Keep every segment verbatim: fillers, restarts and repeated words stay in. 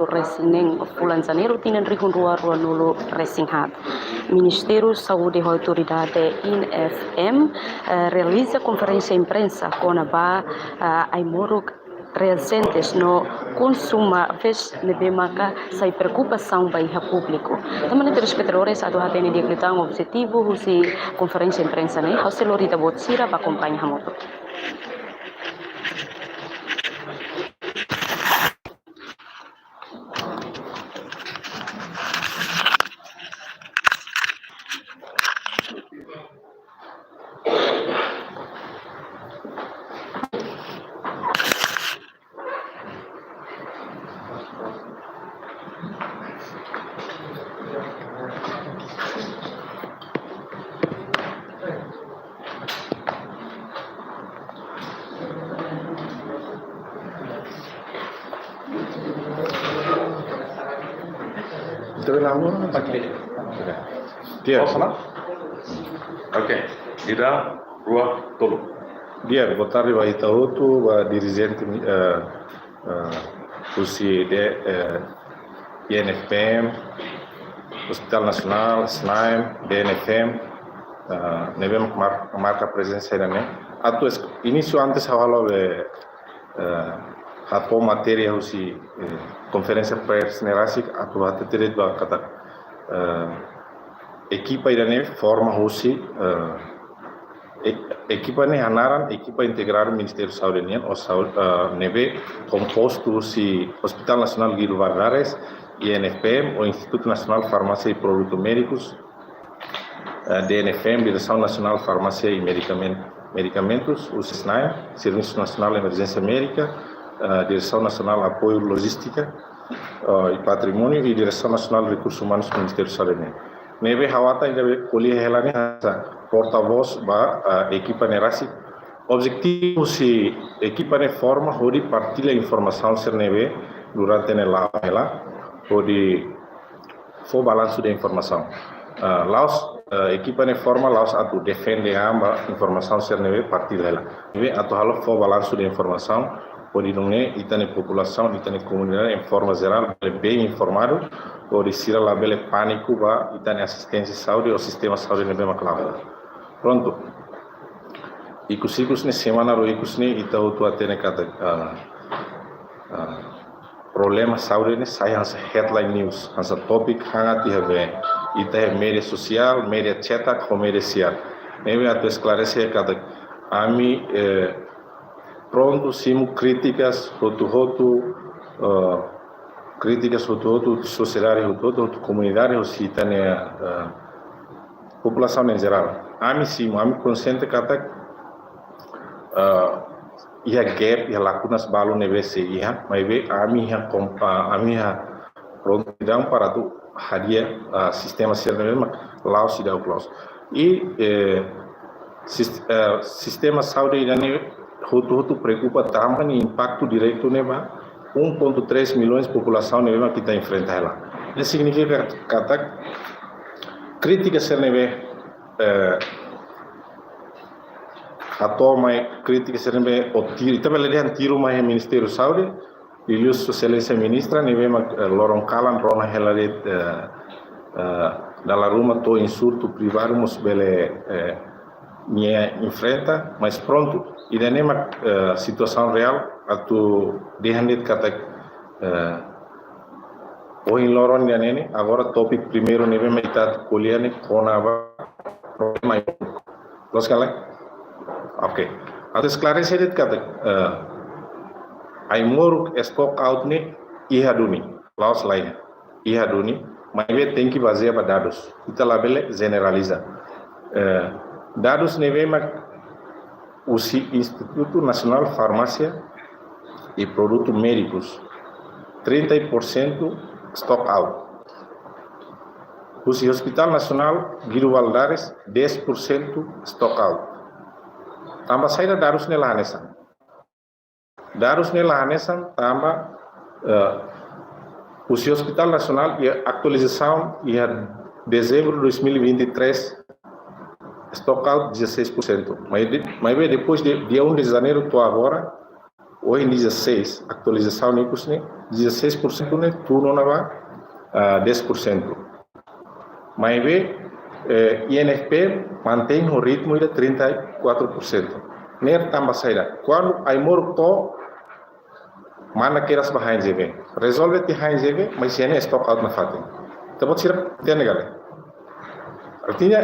resin neen fulan Janeiru tinan rihun rua rua nulu resin haat. Ministériu Saúde ho autoridade I N F M, eh, realiza konferénsia imprensa kona-ba, eh, ai-moruk reajentes no konsumáveis ne'ebé maka sai preokupasaun ba iha públiku. Tanba ne'e telespetadores atu hatene di'ak liután objetivu husi konferénsia imprensa ne'e, ha'u sei lori ita-boot sira ba akompaña hamutuk. Oke. Di'ak. Posso falar? Oke. Ida, rua, tolu. Di'ak, boa tarde ba ita hotu, ba dirijente, eh, eh, husi de, eh, I N F M, Hospital Nasionál, SNAEM, D N F M, eh, ne'ebé mar-, marka prezensa ida-ne'e. Atu es-, inísiu antes ha'u halo be, eh, hato'o matéria husi, eh, konferénsia pers ne'e rasik atu hatete de'it ba katak, eh, ekipa ida-ne'e forma husi, eh, e-, ekipa ne'e hanaran ekipa integradu Ministériu Saúde nian, ou saúde, eh, ne'ebé kompostu husi Hospital Nasionál Guido Valadares, I N F M, ou Instituto Nasionál Farmásia e Produtos Médicos, eh, D N F M, Diresaun Nasionál Farmásia e Medikamen-, Medikamentus, husi SNAEM, Servisu Nasionál Emerjénsia Médika, eh, Diresaun Nasionál Apoiu Lojístika, eh, i Patrimóniu, i Diresaun Nasionál Rekursus Umanus Ministériu Saúde nian. Ne'ebé ha'u atan ida be ko'alia hela ne'e hanesan portavós ba, eh, ekipa ne'e rasik. Objetivu husi ekipa ne'e forma hodi partilla informasaun sira ne'ebé durante ne'e la'o hela, hodi fó balansu de informasaun. Ah, la'ós, ah, ekipa ne'e forma la'ós atu defende an ba informasaun sira ne'ebé partilla hela. Ne'ebé atu halo fó balansu de informasaun, hodi nune'e ita-nia populasaun, ita-nia komunidade em forma jerál, bele bem informadu, hodi sira labele pániku ba ita-nia asisténsia saúde ou sistema saúde ne'ebé mak la'o hela. Prontu. Ikus-ikus ne'e semana rua ikus ne'e ita hotu hatene katak, ah, ah, problema saúde ne'e sai hanesan headline news, hanesan topic hangat iha be, ita iha média sosiál, média cetak, ho média siar. Ne'ebé atu esklarese katak ami, eh, prontu simu krítikas hotu-hotu, eh, krítikas hotu-hotu, sosiedade hotu-hotu, hotu komunidade, husi ita-nia, eh, populasaun em jerál. Ami simu, ami konxiente katak, eh, iha gap, iha lakunas balu ne'ebé sei iha, maibé ami iha kom-, ah, ami iha prontidaun para atu hadi'a, ah, sistema sira ne'ebé mak la'o seidauk loos. I, eh, sis-, eh, sistema saúde ida-ne'e hotu-hotu preokupa tanba nia impaktu diretu ne'e ba um ponto três milhões populasaun ne'ebé mak ita enfrenta hela. Ne'e signifika katak krítika sira ne'ebé, eh, hato'o mai krítika sira ne'ebé ou tiru, ita bele dehan tiru mai iha Ministériu Saúde, liuliu Sua Exelénsia Ministra, ne'ebé mak, eh, loron kalan rona hela de'it, eh, eh, dala ruma to'o insultu privadu mós bele, eh, nia enfrenta, mas prontu, ida-ne'e mak, eh, situasaun reál atu dehan de'it katak, eh, ohin loron ida-ne'e, agora tópiku primeiru ne'ebé mak ita ko'alia ne'e kona-ba problema. Loos ka lae? Oke. Atu esklarese de'it katak, eh, ai-moruk stock out ne'e iha duni, la'ós la iha. Iha duni, maibé tenke bazeia ba dadus. Ita labele jeneraliza. Eh, dadus ne'ebé mak husi Instituto Nacional Farmácia e Produtos Médicos, trinta por cento stock out. Husi Hospital Nasionál Guido Valadares, dez por cento stock out. Tanba saida dadus ne'e la hanesan? Dadus ne'e la hanesan tanba, eh, husi Hospital Nasionál iha atualizasaun iha dezembru dois mil e vinte e três, stock out dezasseis por cento. Mas de-, maibé depois de dia um de janeiro to'o agora, ohin dezasseis, atualizasaun ne'e ikus ne'e, dezasseis por cento ne'e tun ona ba, ah, dez por cento. Maibé, eh, I N F P mantein ho ritmu ida trinta e quatro por cento. Ne'e tanba saida? Kuandu ai-moruk to'o, manda kedas ba H N Z V. Rezolve tiha H N Z V, mas iha ne'e stock out nafatin. Ita-boot sira hatene ka lae? Artinya,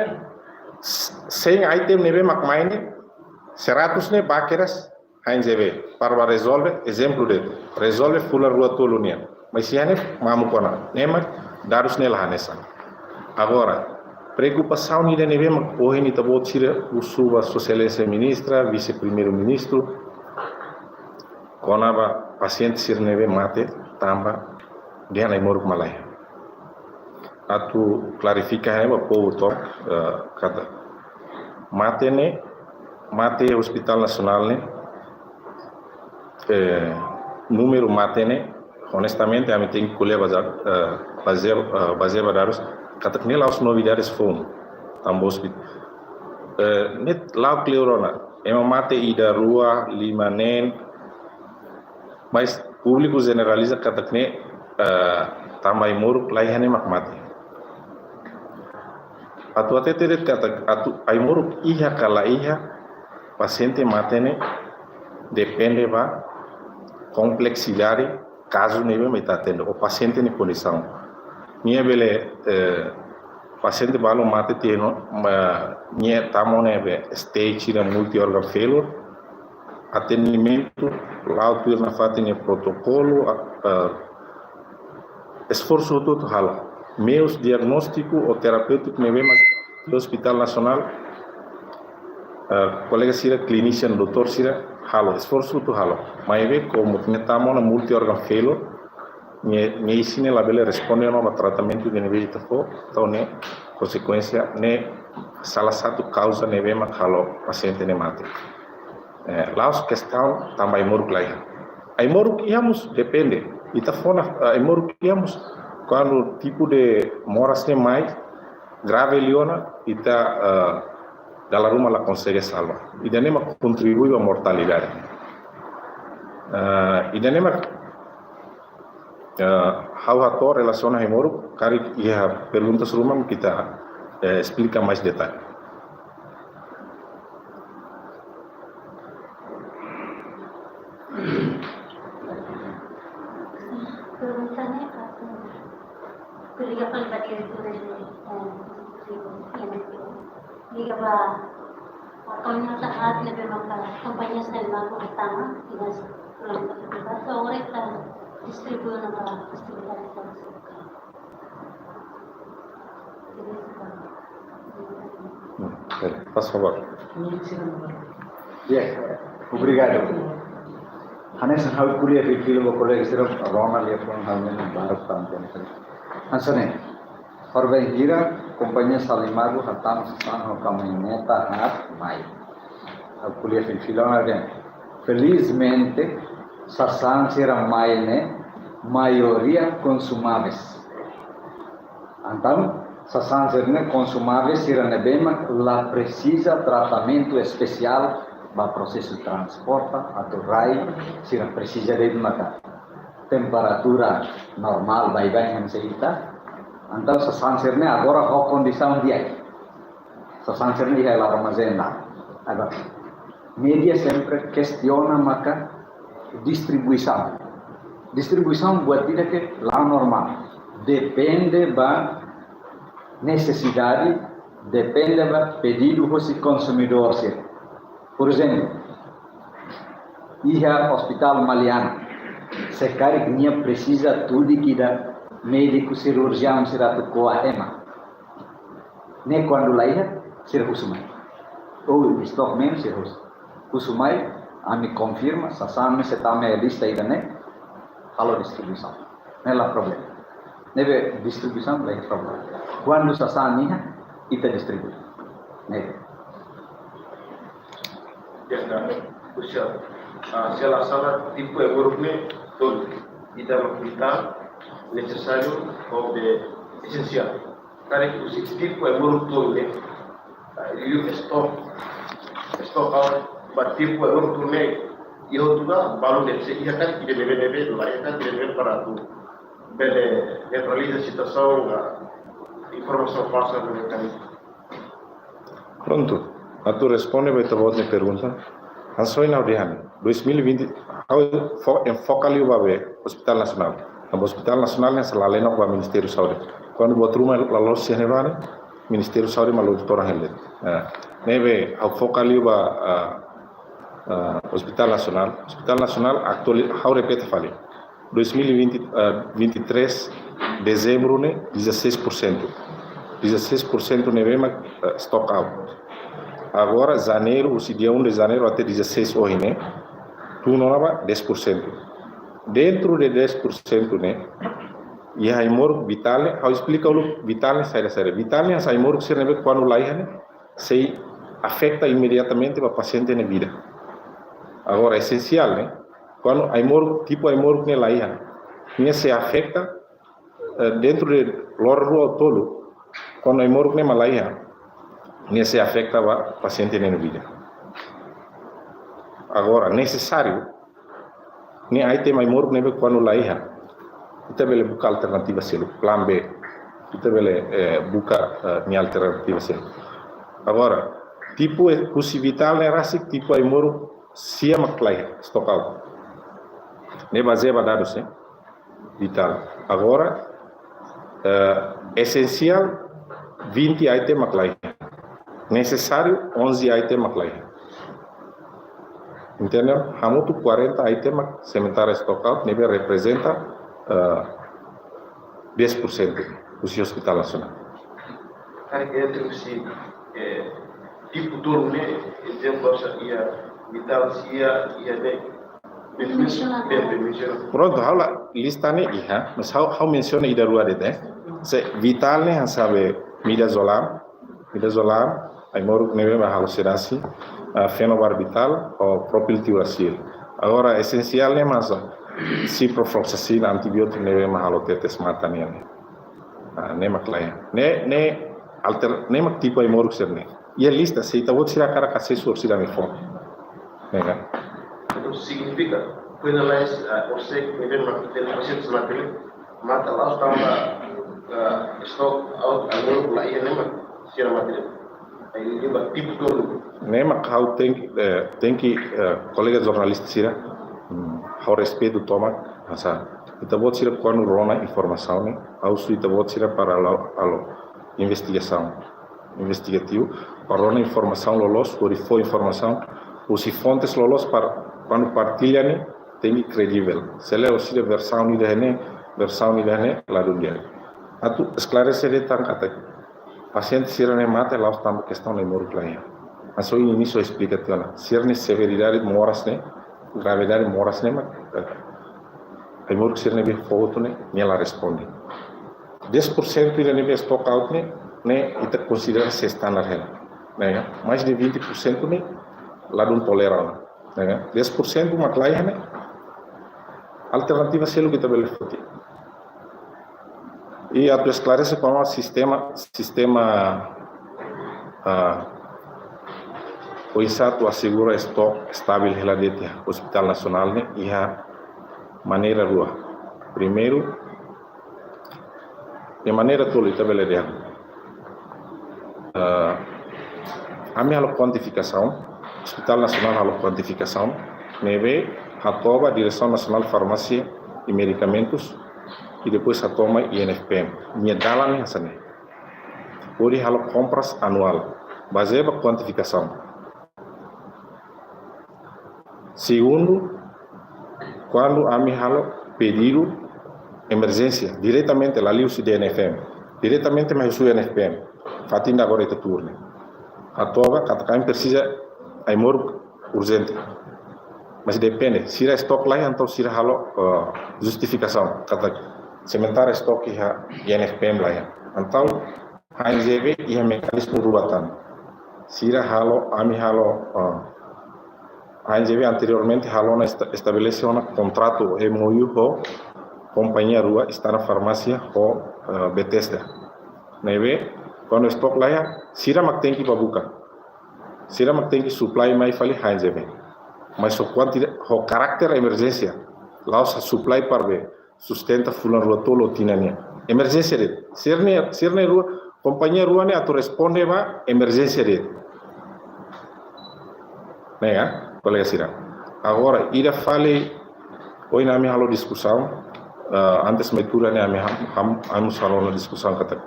s-, cem item ne'ebé mak mai ne'e, seratus ne'e ba kedas H N Z V, para ba rezolve, ezemplu de'it, rezolve fulan rua tolu nian. Mas iha ne'e mamuk ona, ne'e mak dadus ne'e la hanesan. Agora, preokupasaun ida ne'ebé mak ohin ita-boot sira husu ba Sua Exelénsia Ministra, Vise-Primeiru-Ministru, kona-ba pasiente sira ne'ebé mate tanba dehan ai-moruk mak laiha. Atu klarifika hela ba povu tomak, eh, katak mate ne'e, mate Hospital Nasionál ne'e, eh, númeru mate ne'e, onestamente, ami tenke ko'alia bazeia, eh, bazeia, eh, bazeia ba dadus, katak ne'e la'ós novidades foun, tanba hospit-, eh, ne'e la'o kleur ona, ema mate ida, rua, lima, neen, mas públiku jeneraliza katak ne'e, eh, tanba ai-moruk laiha ne'e mak mate. Atu hatete de'it katak atu ai-moruk iha ka la iha, pasiente mate ne'e depende ba kompleksidade kazu ne'ebé mak ita atende, ou pasiente nia kondisaun. Nia bele, eh, pasiente balu mate tiha ona, ma, nia tama ona iha stage ida multi organ failure, atendimentu la'o tuir nafatin nia protokolu, a, a, esforsu hotu-hotu halo. Meius diagnóstiku ou terapeutiku ne'ebé mak Hospital Nasionál, a, kolega sira, clinician, doutór sira halo, esforsu hotu halo. Maibé komu nia tama ona multi organ failure, nia, nia isin ne'e labele responde ona ba tratamentu ida ne'ebé ita fó, entaun ne'e konsekuénsia ne'e salah satu kauza ne'ebé mak halo pasiente ne'e mate. Eh, la'ós kestaun tanba ai-moruk laiha. Ai-moruk iha mós depende. Ita fó ona, eh, ai-moruk iha mós kuandu tipu de moras ne'e mai grave liu ona, ita, eh, dala ruma la konsege salva. Ida-ne'e mak kontribui ba mortalidade. Eh, ida-ne'e mak, eh, ha'u hato'o relasiona ai-moruk, karik iha perguntas ruma mak ita, eh, esplika mais detalle. Pergunta ne'e, liga fali ba diretór, eh, liga ba, ah, kampaña sa'e ne'ebé maka kompañia Salimar hatama, iha fulan ketiga, agora ita distribui ona ba festividade. Hmm, bele, faz favor. Ya, obrigadu. Hanesan ha'u ko'alia fila-fila ba kolega sira, rona liafuan ha'u-nia baruk tantu. Hanesan ne'e, horibainhira kompañia Salimar hatama sasán ho kamioneta haat mai. Ha'u ko'alia fila-fila ona dehan. Felizmente, sasán sira mai ne'e, maioria konsumáveis. Entaun, sasán sira-ne'e konsumáveis sira ne'ebé mak la presiza tratamentu espesiál ba prosesu transporta, atu rai, sira presiza de'it maka temperatura normál, baibain hanesan ita. Entaun, sasán sira-ne'e agora ho kondisaun di'ak. Sasán sira-ne'e iha hela armazén ona. Agora, média sempre kestiona maka distribuisaun. Distribuisaun buat ida ke la normál. Depende ba nesesidade, depende ba pedidu hosi konsumidór sira. Por ezemplu, iha Hospital Maliana, se karik nia presiza tudik ida médiku sirurjiaun sira atu ko'a ema. Ne'e kuandu la iha, sira husu mai. Ou stok menus, sira husu. Husu mai, ami konfirma, sasán ne'e sei tama iha lista ida-ne'e, halo distribuisaun. Ne'e la problema. Ne'ebé distribuisaun la iha problema. Kuandu sasán iha, ita distribui. Ne'ebé. Ya, ka, husi ha'u. Ah, se la sala tipu ai-moruk ne'e tolu. Ita mak vital, nesesáriu, ou de esensiál. Karik husi tipu ai-moruk tolu ne'e. Ah, liu stok. Stok out, ba tipu ai-moruk tolu ne'e. Iha hotu ka, balu deve ser iha ka, ida ne'ebé, ne'ebé, la iha ka, ida ne'ebé para atu bele neutraliza situasaun, ah, informasaun falsa ne'ebé ka. Prontu, atu responde ba ita-boot nia pergunta. Hanesan ohin ha'u dehan, dois mil e vinte, ha'u fo-, enfoka liu ba be Hospital Nasionál. Tanba Hospital Nasionál ne'e hanesan lalenak ba Ministériu Saúde. Kuandu buat ruma la loos iha ne'ebá ne'e, Ministériu Saúde mak lori todan hela de'it. Ah, ne'ebé ha'u foka liu ba, ah, ah, Hospital Nasionál. Hospital Nasionál atuali-, ha'u repete fali. Dois mil e vinte, ah, vinte e três, dezembru ne'e, dezasseis por cento. Dezasseis por cento ne'ebé mak, ah, stock out. Agora, janeiru, husi dia um de janeiro até dezasseis ohin ne'e, tun ona ba dez por cento. Dentro de dez por cento ne'e, iha ai-moruk vitál ne'e, ha'u esplika uluk vitál ne'e saida, saida. Vitál ne'e hanesan ai-moruk sira ne'ebé kuandu la iha ne'e, sei afeta imediatamente ba pasiente nia vida. Agora, esensiál ne'e, kuandu ai-moruk, tipu ai-moruk ne'e la iha, nia sei afeta, eh, dentro de loron rua ou tolu, kuandu ai-moruk ne'e mak la iha, nia sei afeta ba pasiente nia vida. Agora, nesesáriu, ne'e item ai-moruk ne'ebé kuandu la iha, ita bele buka alternativa seluk, plan B. Ita bele, eh, buka, eh, nia alternativa seluk. Agora, tipu, eh, husi vitál ne'e rasik, tipu ai-moruk sia mak la iha, stock out. Ne'e bazeia ba dadus, eh, vitál. Agora, eh, esensiál, vinte item mak la iha. Nesesáriu, onze item mak la iha. Entende? Hamutuk quarenta item mak sementara stock out, ne'ebé reprezenta, eh, dez por cento husi Hospital Nasionál. Karik ita husi, eh, tipu tolu ne'e, ezemplu, hanesan iha vitál sia, iha ne'e, Mensiona. Bem, bem, mensiona. Prontu, ha'u la lista ne'e iha, mas ha'u, ha'u mensiona ida rua de'it. Se vitál ne'e hanesan be midazolam, midazolam, ai-moruk ne'ebé mak halo sedasi, ah, fenobarbital ou propiltiuracil. Agora, esensiál ne'e mak hanesan ciprofloxacin, antibiótiku ne'ebé mak halo tetes mata nian. Ah, ne'e mak la iha. Ne'e, ne'e alter-, ne'e mak tipu ai-moruk sira-ne'e. Iha lista, se ita-boot sira hakarak asesu, sira-nia fó. Ne'e ka? Entaun signifika, finalize, ah, orsida ne'ebé mak, ita-nia pasiente sira mate ne'e, mate la'ós tanba, ah, stock out, ai-moruk la iha ne'e mak sira mate ne'e. Ai, ne'e ba tipu tolu. Ne'e mak ha'u tenke, eh, tenke, eh, kolega jornalista sira, hmm, ha'u respeitu tomak, hanesan ita-boot sira kuandu rona informasaun ne'e, ha'u husu ita-boot sira para halo, halo investigasaun, investigativu, para rona informasaun loloos, hodi fó informasaun husi fontes loloos para kuandu partilla ne'e tenke kredivel. Se lae orsida versaun ida iha ne'e, versaun ida iha ne'e, ladún di'ak. Atu esklarese de'it tan katak pasiente sira-ne'e mate la'ós tanba kestaun ai-moruk la iha. Hanesan ohin inísiu esplika tiha ona. Sira-nia severidade moras ne'e, gravidade moras ne'e mak, eh, ai-moruk sira ne'ebé fó hotu ne'e, nia la responde. Dez por cento ida ne'ebé stock out ne'e, ne'e ita konsidera sei standar hela. Ne'e, mais de vinte por cento ne'e ladún tolera ona. Ne'e, dez por cento mak la iha ne'e, alternativa seluk ita bele foti. I atu esklarese kona-ba sistema, sistema, ah, oinsá atu asegura stock stabil hela de'it iha Hospital Nasionál ne'e iha maneira rua. Primeiru, de maneira tolu ita bele dehan. Ah, ami halo kuantifikasaun, Hospital Nasionál halo kuantifikasaun, ne'ebé hato'o ba Diresaun Nasionál Farmásia i Medikamentus, i depois hato'o mai I N F P M. Nia dalan ne'e hanesan ne'e. Hodi halo kompras anuál, bazeia ba kuantifikasaun. Segundu, kuandu ami halo pedidu emerjénsia, diretamente, la liuhusi D N F M, diretamente mai husi I N F P M, fatin ida agora ita tuur ne'e. Hato'o ba katak ami presiza ai-moruk urjente. Mas depende, sira stock la iha, entaun sira halo, eh, justifikasaun, katak sementara stock iha I N F P M la iha. Entaun, H N Z V iha mekanizmu rua tan. Sira halo, ami halo, ah, H N Z V anteriormente halo ona esta-, estabelese ona kontratu M O U ho kompañia rua, Standard Farmásia ho, ah, Bethesda. Ne'ebé, kuandu stock la iha, sira mak tenke bá buka. Sira mak tenke supply mai fali H N Z V. Mas ho kuantida-, ho karakter emerjénsia. La'ós supply para be sustenta fulan rua tolu tinan nian. Emerjénsia de'it. Sira-ne'e, sira-ne'e rua, kompañia rua ne'e atu responde ba emerjénsia de'it. Ne'e ka, kolega sira. Agora, ida fali, ohin ami halo diskusaun, eh, antes mai tuur ne'e ami ham, ham, ami halo ona diskusaun katak,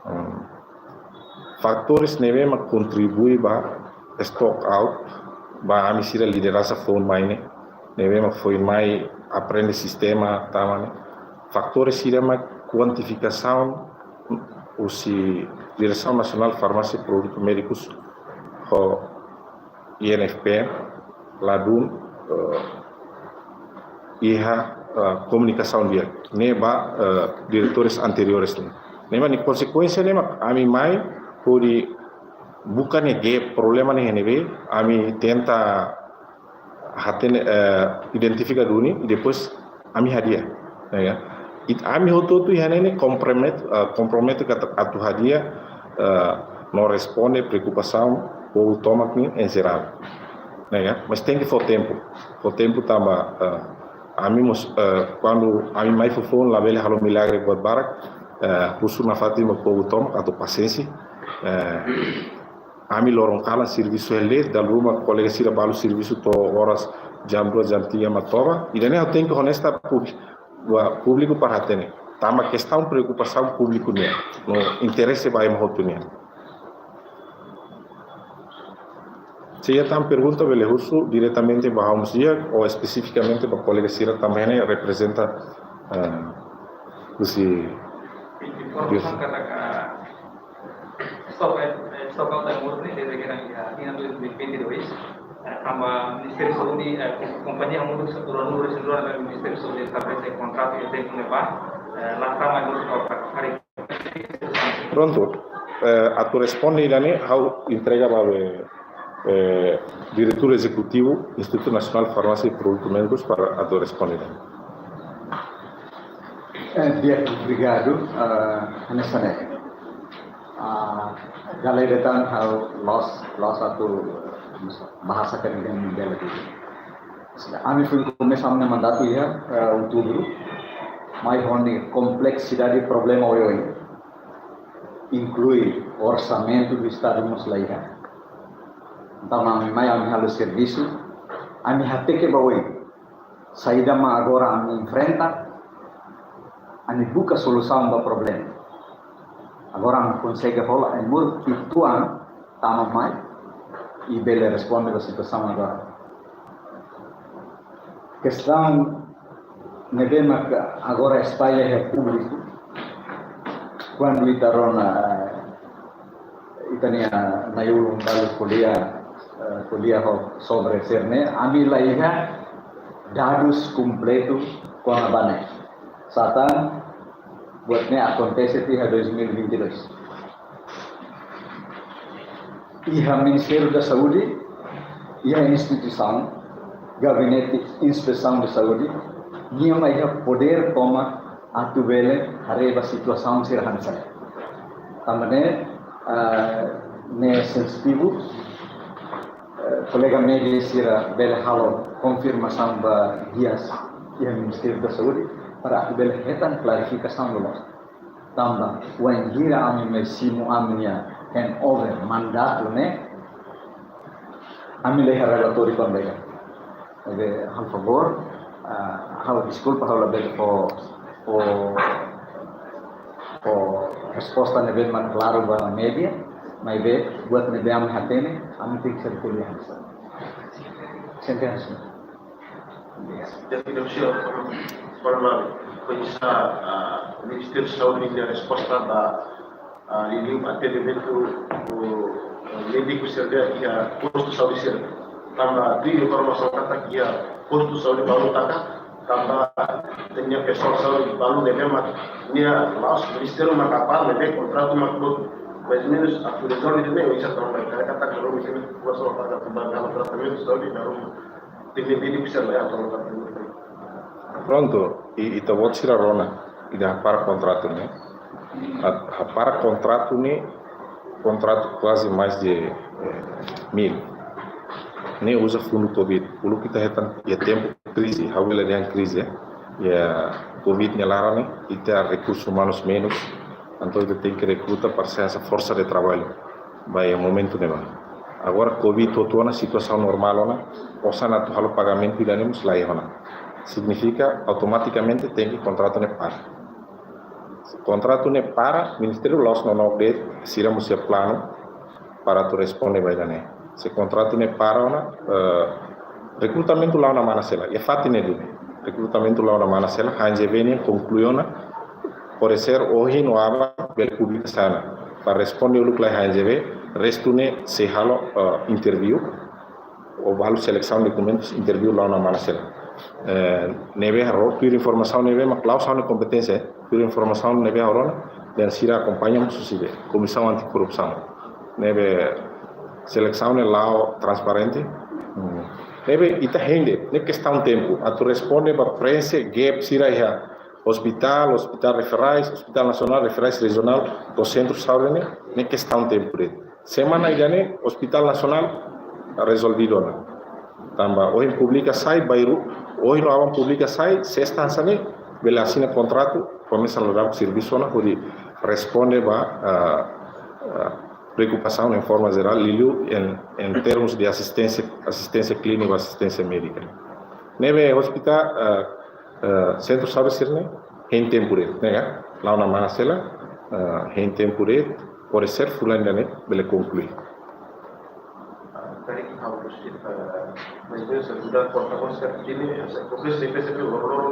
hmm, fatores ne'ebé mak kontribui ba stock out, ba ami sira lideransa foun mai ne'e, ne'ebé mak foin mai aprende sistema tama ne'e. Fatores sira mak kuantifikasaun husi Diresaun Nasionál Farmásia Produtu Médikus ho I N F P ladún, eh, iha, eh, komunikasaun di'ak ne'e ba, eh, diretores anteriores ne'e. Ne'e mak nia konsekuénsia ne'e mak ami mai hodi buka nia gap, problema ne'e iha ne'ebé, ami tenta hatene, eh, identifika duni, i depois ami hadi'a, ya. I ami hotu-hotu iha ne'e ne'e kompromete, eh, kompromete katak atu hadi'a, eh, no responde preokupasaun povu tomak nian em geral. Ne'e ka, mas tenke fó tempu. Fó tempu tanba, eh, ami mós, eh, kuandu ami mai foufoun labele halo milagre buat barak, eh, husu nafatin ba povu tomak atu pasiénsia. Eh, ami loron kalan servisu hela de'it, dala ruma kolega sira balu servisu to'o oras jam dua, jam tiga mak toba. Ida-ne'e ha'u tenke honesta pub-, ba públiku para hatene. Tanba kestaun preokupasaun públiku nian, no interese ba ema hotu nian. Se iha tan pergunta bele husu diretamente ba ha'u mós di'ak, ou espesifikamente ba kolega sira tanba ne'e reprezenta, eh, husi Informasaun katak stock, eh, stock out da Murni, desde que era, eh, tinan dois mil e vinte e dois, eh, tanba Ministériu Saúde, eh, kompañia Murni, Murni, Murni, Ministériu Saúde estabelese kontratu iha tempu ne'ebá, eh, la tama Murni para hari. Prontu, eh, atu responde ida-ne'e, ha'u entrega ba, eh, eh, Diretór Ezekutivu Institutu Nasionál Farmásia i Produtu Médikus para atu responde ida-ne'e. Eh, di'ak, obrigadu, eh, hanesan ne'e. Ah, dala ida tan ha'u la'ós, la'ós atu, eh, bahasa kan dengan bela diri. Ami foin komesa ami-nia mandatu iha, eh, outubru, mai ho nia kompleksidade problema oioin, inklui orsamentu do Estadu mós la iha. Entaun, ami mai, ami halo servisu, ami hateke ba oin saida mak agora ami enfrenta, ami buka solusaun ba problema. Agora ami konsege hola ai-moruk uitoan tama mai i bele responde ba situasaun agora. Kestaun ne'ebé mak agora espalla iha públiku, kuandu ita rona, eh, ita-nia na'i-ulun balu ko'alia, eh, ko'alia ho sobre sira-ne'e, ami la iha dadus kompletu kona-ba ne'e. Sá tan, buat ne'e akontese tiha dois mil e vinte e dois. Iha Ministériu da Saúde, iha instituisaun, Gabinete Inspesaun da Saúde, nia mak iha podér tomak atu bele haree ba situasaun sira hanesan ne'e. Tanba ne'e, ah, ne'e sensitivu, eh, kolega média sira bele halo konfirmasaun ba di'ak iha Ministériu da Saúde, para atu bele hetan klarifikasaun loloos. Tanba wainhira ami mai simu ami-nia handover mandatu ne'e, ami la iha relatóriu kona-ba ida. Ne'ebé, halo favór, ah, ha'u deskulpa, ha'u labele fó, fó, fó resposta ne'ebé mak klaru ba média, maibé buat ne'ebé ami hatene, ami tenke ser kuliah. Sentensa. Jadi, tidak usah, kalau, kalau bisa, ah, Ministériu Saúde nia resposta ba, ah, liuliu atendimentu, ah, médiku sira iha postu saúde sira. Tanba tuir informasaun katak iha postu saúde balu taka, tanba ita-nia pesoál saúde balu ne'ebé mak nia la'ós Ministériu mak kapás, ne'ebé kontratu mak boot. Mais ou menus atu rezolve ne'e, oinsá tama ba, katak ruma, se kuasa katak tratamentu saúde da ruma. Prontu, i, ita-boot sira rona, ida hapara kontratu ne'e. Ha, hapara kontratu ne'e, kontratu kuaze mais de, eh, mil. ne'e uza fundu covid. Uluk ita hetan iha tempu krize, ha'u bele dehan krize, iha covid nia laran ne'e, ita rekursus umanus menus, entaun ita tenke rekruta para sai hanesan forsa de traballu ba iha momentu ne'ebá. Agora covid hotu ona, situasaun normál ona, osan atu halo pagamentu ida-ne'e mós la iha ona. Signifika automatikamente tenke kontratu ne'e para. Kontratu ne'e para, ministériu la'ós nonook de'it, sira mós iha planu para atu responde ba ida-ne'e. Se kontratu ne'e para ona, eh, rekrutamentu la'o ona manán sela. Iha fatin ne'e duni, rekrutamentu la'o ona manán sela, H N G V nian konklui ona, pode ser ohin ou aban bele publika sai ona. Para responde uluk lai H N G V, restu ne'e sei halo, eh, interview, ou halo selesaun dokumentus, interview la'o ona manán sela. Eh, ne'ebé ha'u rona, tuir informasaun ne'ebé mak la'ós ha'u-nia kompeténsia, eh, tuir informasaun ne'ebé ha'u rona, dehan sira akompaña mós husi komisaun antikorrupsaun. Ne'ebé selesaun ne'e la'o transparente. Hmm. Ne'ebé ita hein de'it, ne'e kestaun tempu, atu responde ba preenxe gap sira iha hospitál, hospitál referais, hospitál nasionál, referais rejionál, to'o sentru saúde ne'e, ne'e kestaun tempu de'it. Semana ida-ne'e, hospitál nasionál rezolvidu ona. Tanba ohin publika sai, bainhira, ohin ou aban publika sai, sesta hanesan ne'e, bele asina kontratu, komesa ladún servisu ona, hodi responde ba, ah, ah, preokupasaun em forma jerál, liuliu em, em termos de asisténsia, asisténsia klínika, asisténsia médika. Ne'ebé hospitál, ah, eh, sentru saúde sira-ne'e hein tempu de'it, ne'e ka? La'o ona manán sela, eh, hein tempu de'it, pode ser fulan ida-ne'e bele konklui. Tadi kita harus kita, maksudnya sudah kota-kota seperti ini, ya, saya fokus di P S B horor,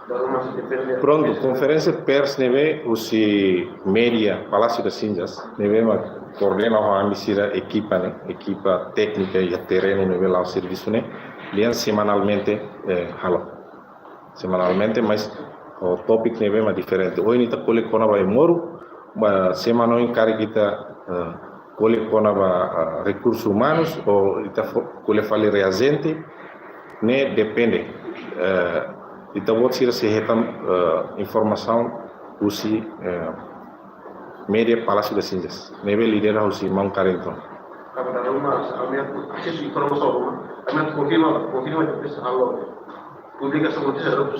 baru masuk di P S B. Prontu, konferénsia pers ne'ebé husi média, Palácio das Cinzas, ne'ebé mak koordena ho ami sira ekipa ne'e, ekipa téknika iha terrenu ne'ebé la'o servisu ne'e, lian semanalmente, eh, halo. Semanalmente, mas o tópiku ne'ebé mak diferente. Ohin ita ko'alia kona-ba Aimoro, ba semana oin karik ita, eh, ko'alia kona-ba, eh, rekursus umanus, ou ita fo-, ko'alia fali reajente, ne'e depende. Eh, ita-boot sira sei hetan, eh, informasaun husi, eh, média Palácio das Cinzas, ne'ebé lidera husi maun Carrington. Tanba dala ruma, ami-nia asesu informasaun ruma, ami konfirma, konfirma depois halo publikasaun notísia ruma,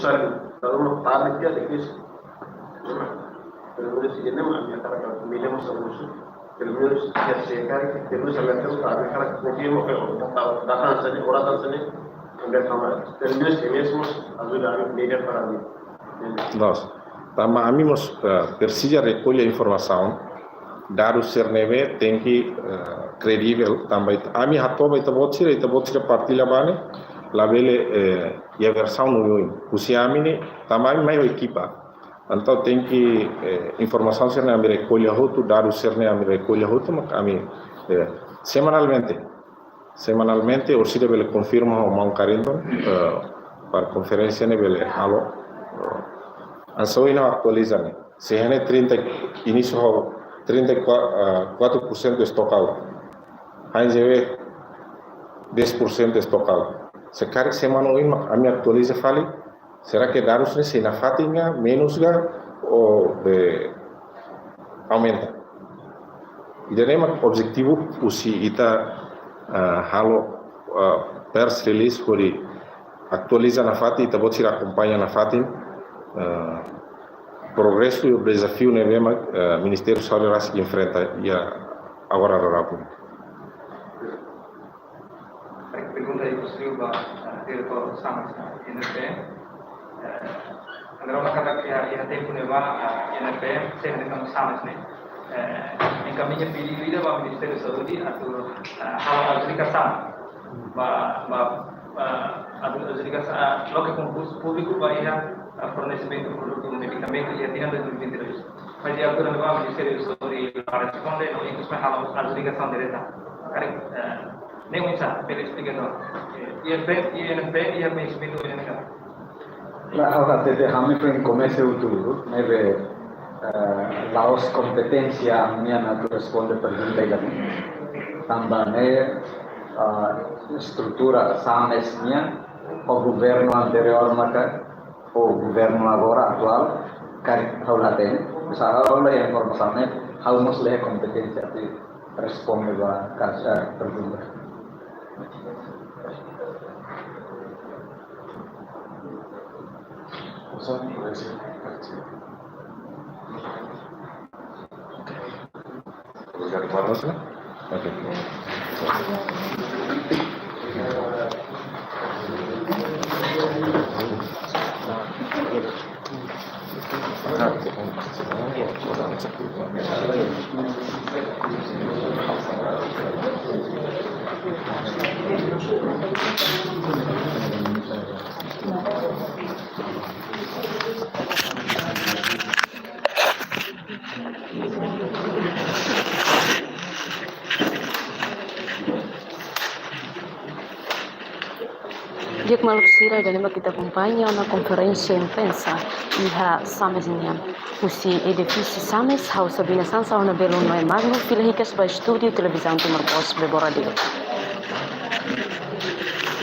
dala ruma tarde dia depois. Pelo menos, se não, a minha cara, me lembro sobre isso. Pelo menos, quer dizer, cara, que pelo menos a minha cara, a minha cara, confirma, pero, tá, tá, tá, tá, tá, tá, tá, tá, tá, pelo menos, que mesmo ajuda a média para mim. Loos. Tanba ami mós, eh, presiza rekolla informasaun, dadus sira ne'ebé tenke, eh, kredivel, tanba it-, ami hato'o ba ita-boot sira, ita-boot sira partilla ba ne'e, labele, eh, iha versaun oioin. Husi ami ne'e, tanba ami mai ho ekipa. Entaun tenke, eh, informasaun sira-ne'e ami rekolla hotu, dadus sira-ne'e ami rekolla hotu, mak ami, eh, semanalmente. Semanalmente, orsida bele konfirma ho maun Carrington, eh, para konferénsia ne'e bele halo. Eh, hanesan ohin ha'u atualiza ne'e. Se iha ne'e trinta, inísiu ho trinta e quatro por cento estocado. Hanesan dez por cento estocado. Se karik semana oin mak ami atualiza fali, será que dadus ne'e sei nafatin ka, menus ka, ou, eh, aumenta? Ida-ne'e mak objetivu husi ita, ah, halo, ah, press release hodi atualiza nafatin, ita-boot sira akompaña nafatin, ah, progresu i dezafiu ne'ebé mak, ah, Ministériu Saúde rasik enfrenta iha agora daudaun. Pergunta ida husi, ah, diretór SAMES, ah, I N F P. Eh, agora, katak iha, iha tempu ne'ebá, ah, I N F P sei halo SAMES ne'e. Eh, enkamiña pedidu ida ba Ministériu Saúde atu, ah, halo adjudikasaun. Ba, ba, ah, atu adjudikasaun, ah, loke konkursu públiku ba iha, ah, fornesimentu produtu medikamentu iha tinan dois mil e vinte e dois. Mas iha altura ne'ebá Ministériu Saúde la responde, no ikus mai halo adjudikasaun direta. Karik, eh, ne'e oinsá, bele esplika ita? Eh, I N F P, I N F P, iha koñesimentu ne'e ka? Lae, ha'u hatete, ami foin komesa hotu, ne'ebé, eh, la'ós kompeténsia ami-nian atu responde pergunta ida-ne'e. Tanba ne'e, eh, estrutura SAMES nian, ho governu anteriór maka, ho governu agora atuál, karik ha'u la hatene, sá ha'u la iha informasaun ne'e, ha'u mós la iha kompeténsia atu responde ba kas-, eh, pergunta. Di'ak maluk sira, ida-ne'e mak ita akompaña ona konferénsia imprensa iha SAMES nian. Husi edifísiu SAMES, ha'u Sabina Sansa, ha'u-nia belun Noé Magno, fila hikas ba estúdiu Televizaun Timor Post Bebora Dili.